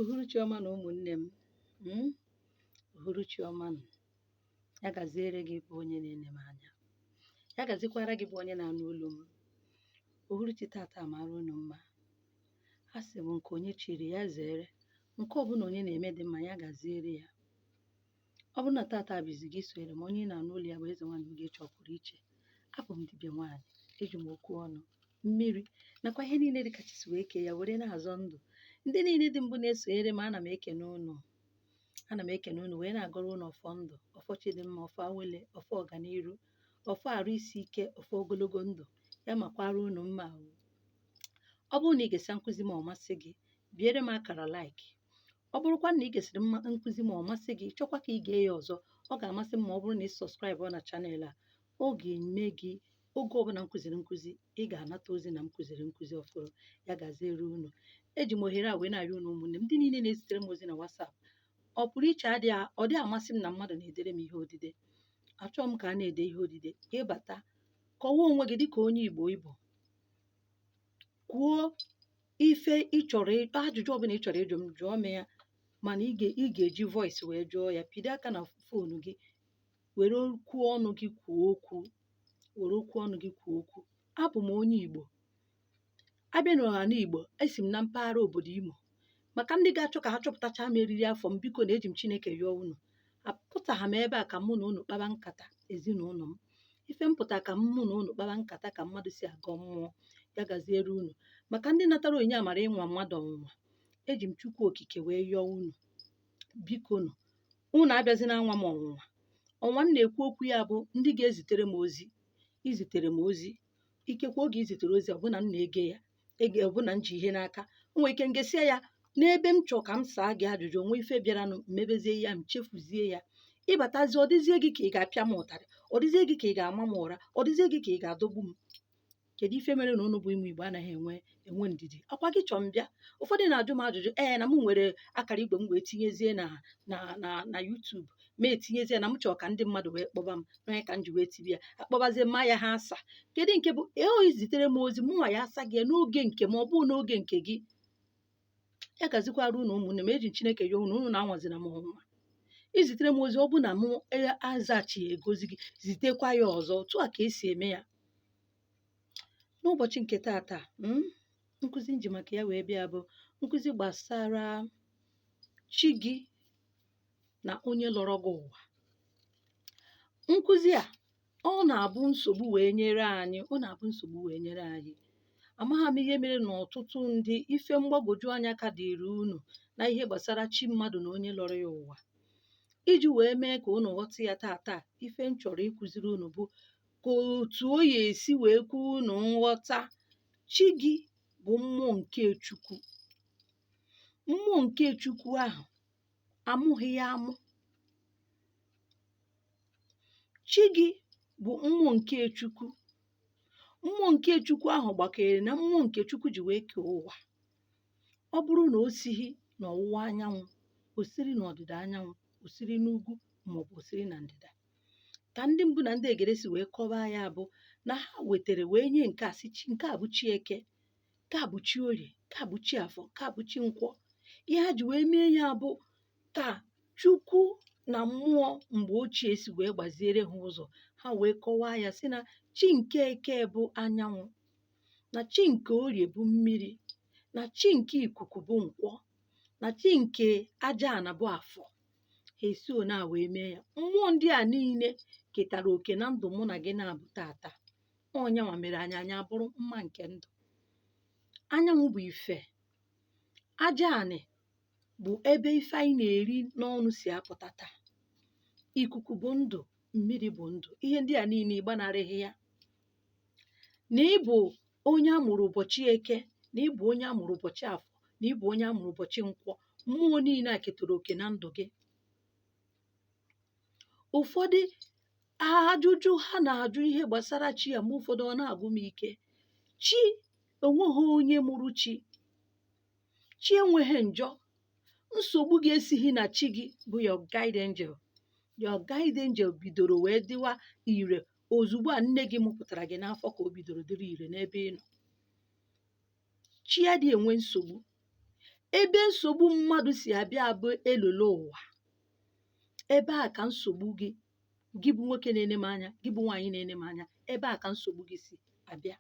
Uhuruchi ọma nụ ụmụnne m. Uhuruchi ọma nụ. Ya gaziere gị bụ onye na-ene m anya. Ya gazikwara gị bụ onye na-anụ olu m. Uhuruchi tata mara unu mma. Asị m nke onye chiri ya zere. Nke ọbụla onye na-eme dị mma ya gaziere ya. Ọ bụrụ na tata bụ izizi gị sonyere m, onye ị na-anụ olu ya bụ eze nwaanyị Ogechi Ọpụrụiche. Abụ m dibịa nwaanyị, eji m okwu ọnụ, mmiri nakwa ihe niile dị ka chi si wee kee ya were na-azọ ndụ. Ndị niile dị mbụ na-esonyere m, ana m ekene unu. Ana m ekene unu wee na-agọrọ unu ọfọ ndụ, ọfọ chidimma, ọfọ awele, ọfọ ọganiru, ọfọ arụ isi ike, ọfọ ogologo ndụ. Ya makwara unu mma o. Ọ bụrụ na ị gesịa nkụzi m ọ masị gị, biere m akara like. Ọ bụrụkwa na ị gesịrị mma nkụzi m ọ masị gị, chọkwa ka ị gee ya ọzọ, ọ ga-amasị m ma ọ bụrụ na ị subscribe na channel a. Ọ ga-eme gị oge ọbụla m kụziri nkụzi, ị ga-anata ozi na m kụziri nkụzi ọfụrụ. Ya gaziere unu. Eji m ohere a wee na-arịọ unu ụmụnne m ndị niile na-ezitere m ozi na WhatsApp. Ọ pụrụ iche adịghị ọ dịghị amasị m na mmadụ na-edere m ihe odide. Achọghị m ka a na-ede ihe odide. Ịbata, kọwaa onwe gị dịka onye Igbo ị bụ. Kwuo ife ị chọrọ, ajụjụ ọbụla ị chọrọ ịjụ m, jụọ m ya, mana ị ga-eji voice wee jụọ ya. Pido aka na phone gị, were okwu ọnụ gị kwuo okwu, were okwu ọnụ gị kwuo okwu. Abụ m onye Igbo. Abịa n'ala Igbo, esi m na mpaghara obodo Imo. Maka ndị ga-achọ ka ha chọpụtacha m eriri afọ m, biko na eji m Chineke yọọ unu. Apụtaghị m ebe a ka mụ na unu kpaba nkata ezinụlọ m. Ife m pụta ka mụ na unu kpaba nkata ka mmadụ si agọ mmụọ. Ya gaziere unu. Maka ndị natara onyinye amara ịnwa mmadụ ọnwụnwa, eji m Chukwu Okike wee yọọ unu. Biko nụ, unu abịazina anwa m ọnwụnwa. Ọnwa m na-ekwu okwu ya bụ ndị ga-ezitere m ozi. Izitere m ozi, ikekwe oge izitere ozi ọbụna m na-ege ya ege, ọbụna m ji ihe n'aka, o nwere ike m gesia ya n'ebe m chọọ ka m saa gị ajụjụ, onwe ife bịaranụ mmebezie ya, m chefuzie ya. Ịbatazie, ọ dịzie gị ka ị ga-apịa m ụtarị, ọ dịzie gị ka ị ga-ama m ụra, ọ dịzie gị ka ị ga-adọgbu m. Kedu ife mere na unu bụ ụmụ Igbo anaghị enwe ndidi? Ọkwa gị chọọ m bịa. Ụfọdụ na-ajụ m ajụjụ, ee, na m nwere akara igwe m wee tinyezie na YouTube, ma etinyezie na m chọọ ka ndị mmadụ wee kpọba m n'onye ka m ji wee tibi ya, akpọbazie mma ya ha asa. Kedu nke bụ ee o zitere m ozi mụnwa ya asa gị ya n'oge nke m, ọ bụ n'oge nke gị. Ya gazikwara unu ụmụnne m, eji Chineke yọọ unu, unu na-anwazina m ọnwụnwa. Izitere m ozi, ọ bụ na mụ azachi egozi gị, zitekwa ya ọzọ. Otu a ka esi eme ya. N'ụbọchị nke taata, nkụzi m ji maka ya wee bịa bụ nkụzi gbasara chi gị na onye lọrọ gị ụwa. Nkụzi a ọ na-abụ nsogbu wee nyere anyị, ọ na-abụ nsogbu wee nyere anyị. Amaghị m ihe mere na ọtụtụ ndị ife mgbagwoju anya ka dịrị unu na ihe gbasara chi mmadụ na onye lọrọ ya ụwa. Iji wee mee ka unu ghọta ya taata, ife m chọrọ ịkụziri unu bụ ka otu o ya esi wee kwuo unu nghọta. Chi gị bụ mmụọ nke Chukwu. Mmụọ nke Chukwu ahụ amụghị ya amụ. Chi gị bụ mmụọ nke Chukwu. Mmụọ nke Chukwu ahụ gbakere na mmụọ nke Chukwu ji wee kee ụwa. Ọ bụrụ na o sighi n'ọwụwa anyanwụ, o siri n'ọdịda anyanwụ, o siri n'ugwu maọbụ o siri na ndịda. Ka ndị mbụ na ndị egede si wee kọwaa ya bụ na ha wetere wee nye nke a sị chi nke a bụ chi eke, nke a bụ chi orie, nke a bụ chi afọ, nke a bụ chi nkwọ. Ihe ha ji wee mee ya bụ ka Chukwu na mmụọ mgbe ochie si wee gbaziere ha ụzọ. Ha wee kọwaa ya sị na chi nke eke bụ anyanwụ, na chi nke orie bụ mmiri, na chi nke ikuku bụ nkwọ, na chi nke aja ana bụ afọ. Ha esi one a wee mee ya. Mmụọ ndị a niile ketara oke na ndụ mụ na gị na-abụ tata. Ọ nyanwa mere anyị abụrụ mma nke ndụ. Anyanwụ bụ ife, aja anị bụ ebe ife anyị na-eri n'ọnụ si apụta taa. Ikuku bụ ndụ, mmiri bụ ndụ. Ihe ndị a niile ị gbanarịghị ya. Na ị bụ onye a mụrụ ụbọchị eke, na ị bụ onye a mụrụ ụbọchị afọ, na ị bụ onye a mụrụ ụbọchị nkwọ, mmụọ niile a ketara oke na ndụ gị. Ụfọdụ ajụjụ ha na-ajụ ihe gbasara chi ya, mgbe ụfọdụ ọ na-agwụ m ike. Chi onweghị onye mụrụ chi. Chi enweghị njọ. Nsogbu gị esighị na chi gị bụ your guide angel. Your guide angel bidoro wee dịwa ire ozugbo a nne gị mụpụtara gị n'afọ, ka o bidoro dịrị ire n'ebe ị nọ. Chi adịghị enwe nsogbu. Ebe nsogbu mmadụ si abịa bụ elolo ụwa. Ebe a ka nsogbu gị, gị bụ nwoke na-ene m anya, gị bụ nwaanyị na-ene m anya, ebe a ka nsogbu gị si abịa.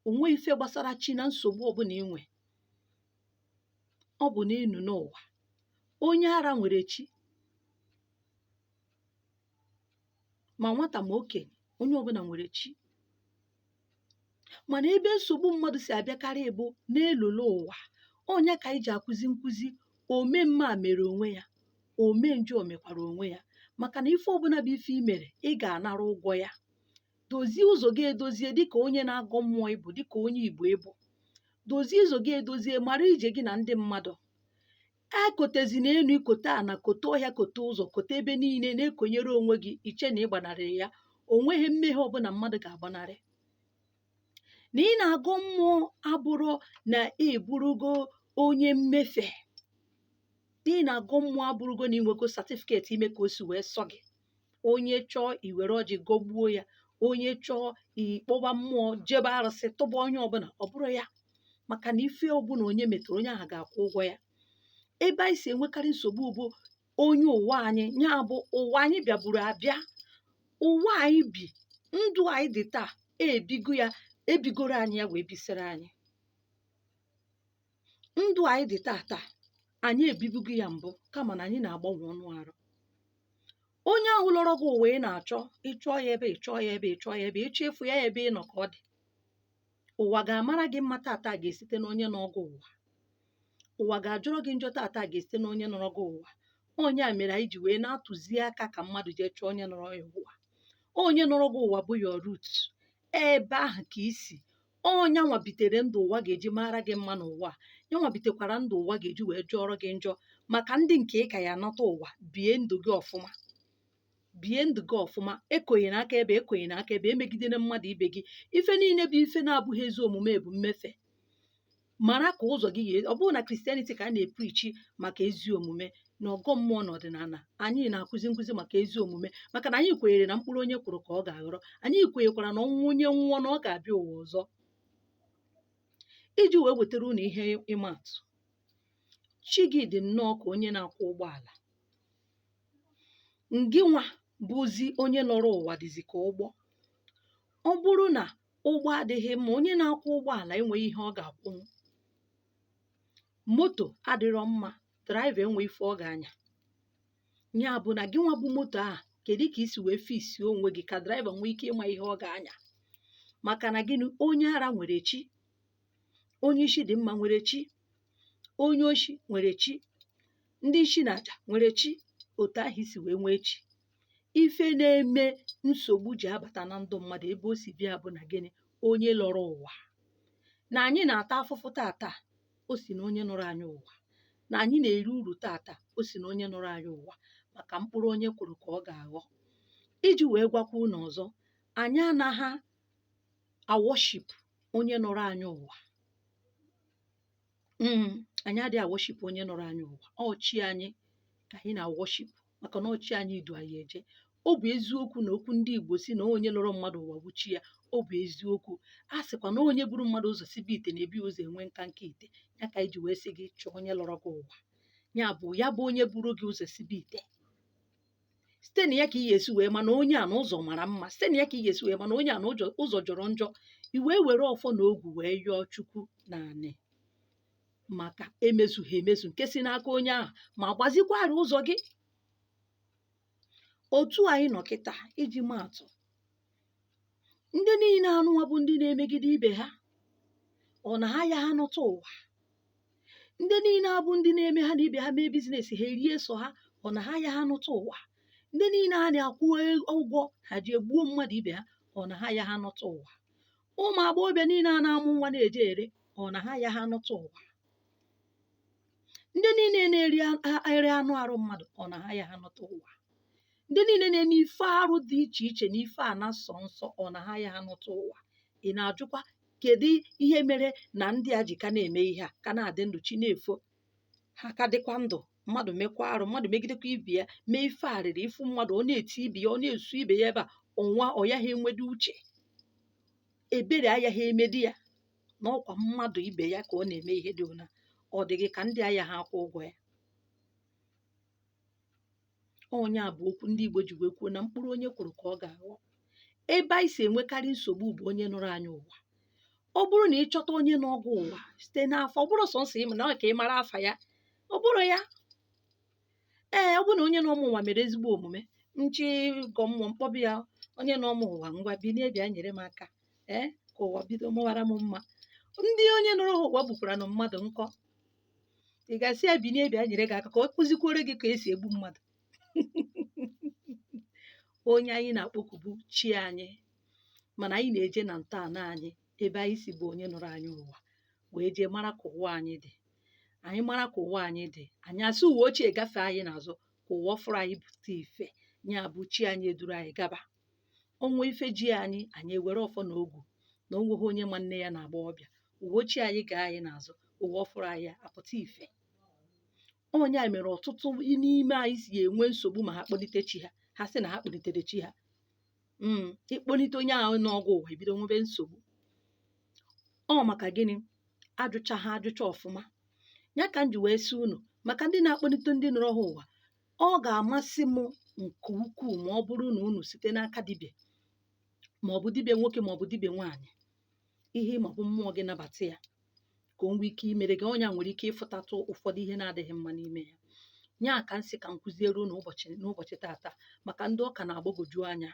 O nweghị ife gbasara chi na nsogbu ọbụla ị nwe. Ọ bụ na ịnụ n'ụwa. Onye ara nwere chi. Ma nwata ma okenye, onye ọbụla nwere chi. Mana ebe nsogbu mmadụ si abịakarị bụ n'elolo ụwa. Ọ nya ka anyị ji akụzi nkụzi ome mma mere onwe ya, ome njọ mekwara onwe ya. Maka na ife ọbụla bụ ife i mere, ị ga-anara ụgwọ ya. Dozie ụzọ gị edozie dịka onye na-agọ mmụọ ịbụ, dịka onye Igbo ịbụ. Dozie ụzọ gị edozie, mara ije gị na ndị mmadụ. Ekotezina enu, ikote ana, kote ọhịa, kote ụzọ, kote ebe niile na-ekonyere onwe gị, iche na ị gbanarịrị ya. O nweghị mmehie ọbụla mmadụ ga-agbanarị. Na ị na-agọ mmụọ abụrọ na ị bụrụgo onye mmefe. Na ị na-agọ mmụọ abụrụgo na ị nwego certificate ime ka o si wee sọ gị. Onye chọọ i were ọjị gọgbuo ya, onye chọọ ịkpọba mmụọ jebe arụsị tụba onye ọbụla, ọ bụrụ ya. Maka na ife ọbụla onye metụrụ onye ahụ ga-akwụ ụgwọ ya. Ebe anyị si enwekarị nsogbu bụ onye ụwa anyị, ya bụ ụwa anyị bịaburu abịa, ụwa anyị bi, ndụ anyị dị taa, ebigo ya, ebigoro anyị ya wee bisiri anyị. Ndụ anyị dị taa taa, anyị ebibugo ya mbụ, kama na anyị na-agbanwe ọnụ arụ. Onye ahụ lọrọ gị ụwa ị na-achọ, ị chọọ ya ebe, ị chọọ ya ebe, ị chọọ ya ebe, ị chọọ ịfụ ya ebe ị nọ ka ọ dị. Ụwa ga-amara gị mma tata ga-esite n'onye nọ gị ụwa. Ụwa ga-ajọrọ gị njọ tata ga-esite n'onye nọrọ gị ụwa. Onye a mere anyị ji wee na-atụzi aka ka mmadụ jee chọọ onye nọrọ ya ụwa. Onye nọrọ gị ụwa bụ your root. Ebe ahụ ka isi. Onye nwa bitere ndụ ụwa ga-eji mara gị mma n'ụwa. Ya nwa bitekwara ndụ ụwa ga-eji wee jọrọ gị njọ. Maka ndị nke ị ka ya anata ụwa, bie ndụ gị ọfụma. Bie ndụ gị ọfụma. Ekonyere aka ebe, ekonyere aka ebe, emegidere mmadụ ibe gị. Ife niile bụ ife na-abụghị ezi omume bụ mmefe. Mara ka ụzọ gị ga, ọ bụrụ na Christianity ka a na-epreachi maka ezi omume, na ọgọ mmụọ na ọdịnala, anyị na-akụzi nkụzi maka ezi omume, maka na anyị kwenyere na mkpụrụ onye kwụrụ ka ọ ga-aghọrọ. Anyị kwenyekwara na ọnwụ onye nwụọ na ọ ga-abịa ụwa ọzọ. Iji wee wetara unu ihe ịma atụ, chi gị dị nnọọ ka onye na-akwọ ụgbọala. Ngị nwa bụzi onye nọrọ ụwa dịzi ka ụgbọ. Ọ bụrụ na ụgbọ adịghị mma, onye na-akwọ ụgbọala enweghị ihe ọ ga-akwụnwu. Moto adịrọ mma, driver enwe ife ọ ga-anya. Ya bụ na gị nwa bụ moto ahụ, kedu ka isi wee fisie onwe gị ka driver nwee ike ịma ihe ọ ga-anya? Maka na gịnị? Onye ara nwere chi, onye isi dị mma nwere chi, onye oshi nwere chi, ndị isi na aja nwere chi. Otu ahụ isi wee nwee chi. Ife na-eme nsogbu ji abata na ndụ mmadụ ebe o si bịa bụ na gịnị? Onye lọrọ ụwa. Na anyị na-ata afụfụ tata, o si na onye nọrọ anyị ụwa. Na anyị na-eri uru tata, o si na onye nọrọ anyị ụwa. Maka mkpụrụ onye kwụrụ ka ọ ga-aghọ. Iji wee gwakwa unu ọzọ, anyị anaghị aworship onye nọrọ anyị ụwa. Anyị adịghị aworship onye nọrọ anyị ụwa. Ọ chi anyị ka anyị na-aworship, maka na ọ chi anyị du anyị eje. Ọ bụ eziokwu na okwu ndị Igbo si na onye lọrọ mmadụ ụwa bụ chi ya, ọ bụ eziokwu. A sịkwa na onye buru mmadụ ụzọ sibe ite na-ebi ụzọ enwe nka nka ite. Ya ka anyị ji wee sị gị chọọ onye lọrọ gị ụwa. Ya bụ ya bụ onye buru gị ụzọ sibe ite. Site na ya ka ị ga-esi wee ma na onye a na ụzọ mara mma. Site na ya ka ị ga-esi wee ma na onye a na ụzọ jọrọ njọ. I wee were ọfọ na ogwu wee yọọ Chukwu na anị maka emezughị emezu nke si n'aka onye ahụ, ma gbazikwara ụzọ gị. Otu anyị nọ kịta iji maa atụ, ndị niile anụnwa bụ ndị na-emegide ibe ha, ọ na ha ya ha nọta ụwa? Ndị niile abụ ndị na-eme ha na ibe ha mee business ha erie so ha, ọ na ha ya ha nọta ụwa? Ndị niile a na-akwụ ụgwọ ha ji egbuo mmadụ ibe ha, ọ na ha ya ha nọta ụwa? Ụmụ agbọghọbịa niile a na-amụ nwa na-eje ere, ọ na ha ya ha nọta ụwa? Ndị niile na-eri ere anụ arụ mmadụ, ọ na ha ya ha nọta ụwa? Ndị niile na-eme ife arụ dị iche iche na ife a na-asọ nsọ, ọ na ha ya ha nọta ụwa? Ị na-ajụkwa kedu ihe mere na ndị a ji ka na-eme ihe a, ka na-adị ndụ chi na-efo, ha ka dịkwa ndụ? Mmadụ mekwa arụ, mmadụ megidekwa ibe ya, mee ife arịrị, ifu mmadụ ọ na-eti ibe ya, ọ na-esu ibe ya ebe a, ọnwa ọ yaghị enwedo uche, ebere ayaghị emedi ya, na ọkwa mmadụ ibe ya ka ọ na-eme ihe dị ụna. Ọ dị gị ka ndị a ya ha akwụ ụgwọ ya? Onye a bụ okwu ndị Igbo ji wee kwuo na mkpụrụ onye kwuru ka ọ ga-aghọ. Ebe anyị si enwekarị nsogbu bụ onye nụrụ anyị ụwa. Ọ bụrụ na ị chọta onye n'ọgwụ ụwa site n'afọ, ọ bụrụ sọnsọ ịma na ọ ka ị mara afa ya, ọ bụrụ ya ee, ọ bụrụ na onye nọ m ụwa mere ezigbo omume, nchi gọ mmụọ mkpọbụ ya, onye nọ m ụwa, ngwa bilie bịa nyere m aka, ee, ka ụwa bido mụwara m mma. Ndị onye nụrụ ha ụwa gbukwara na mmadụ nkọ, ị ga-asị ya bilie bịa nyere gị aka ka ọ kụzikwuore gị ka esi egbu mmadụ? Onye anyị na-akpọku bụ chi anyị, mana anyị na-eje na ntọala anyị, ebe anyị si bụ onye nụrụ anyị ụwa, wee jee mara ka ụwa anyị dị. Anyị mara ka ụwa anyị dị, anyị asị ụwa ochie gafee anyị n'azụ, ka ụwa ọfụrụ anyị pụta ife. Ya bụ chi anyị eduru anyị gaba. Ọnwa ife ji anyị, anyị ewere ọfọ na ogu na onweghị onye ma nne ya na agbọghọbịa. Ụwa ochie anyị gaa anyị n'azụ, ụwa ọfụrụ anyị apụta ife. Onye a mere ọtụtụ n'ime anyị si enwe nsogbu ma ha kpọlite chi ha, ha sị na ha kpọlitere chi ha. Ịkpọlite onye ahụ n'ọgwụ ụwa, ebido nwebe nsogbu. Ọ maka gịnị? Ajụcha ha ajụcha ọfụma. Ya ka m ji wee sị unu, maka ndị na-akpọlite ndị nụrụ ha ụwa, ọ ga-amasị m nke ukwuu ma ọ bụrụ na unu site n'aka dibịa, ma ọ bụ dibịa nwoke ma ọ bụ dibịa nwaanyị, ihe ma ọ bụ mmụọ gị nabata ya, ka o nwee ike imere gị. Ọnya nwere ike ịfụtatụ ụfọdụ ihe na-adịghị mma n'ime ya. Nya ka m sị ka m kụziere unu ụbọchị n'ụbọchị tata, maka ndị ọka na-agbagwoju anya.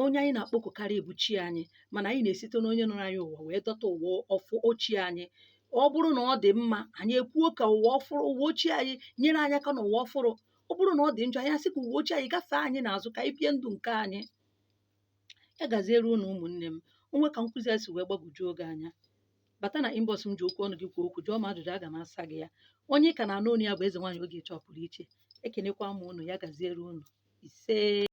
Onye anyị na-akpọkukarị bụ chi anyị, mana anyị na-esite n'onye nụrụ anyị ụwa wee dọta ụwa ọfụ ochie anyị. Ọ bụrụ na ọ dị mma, anyị ekwuo ka ụwa ọfụrụ, ụwa ochie anyị nyere anyị aka n'ụwa ọfụrụ. Ọ bụrụ na ọ dị njọ, anyị asị ka ụwa ochie anyị gafee anyị n'azụ, ka anyị bie ndụ nke anyị. Ya gaziere unu, ụmụnne m. Onwe ka nkụzi a si wee gbagwojuo oge anya, bata na inbox m, ji okwu ọnụ gị kwuo okwu, jụọ m ajụjụ, aga m asa gị ya. Onye ka na-anụ onu ya bụ Eze Nwaanyị Ogechi Ọpụrụ Iche. Ekenekwa m unu. Ya gaziere unu. Ise.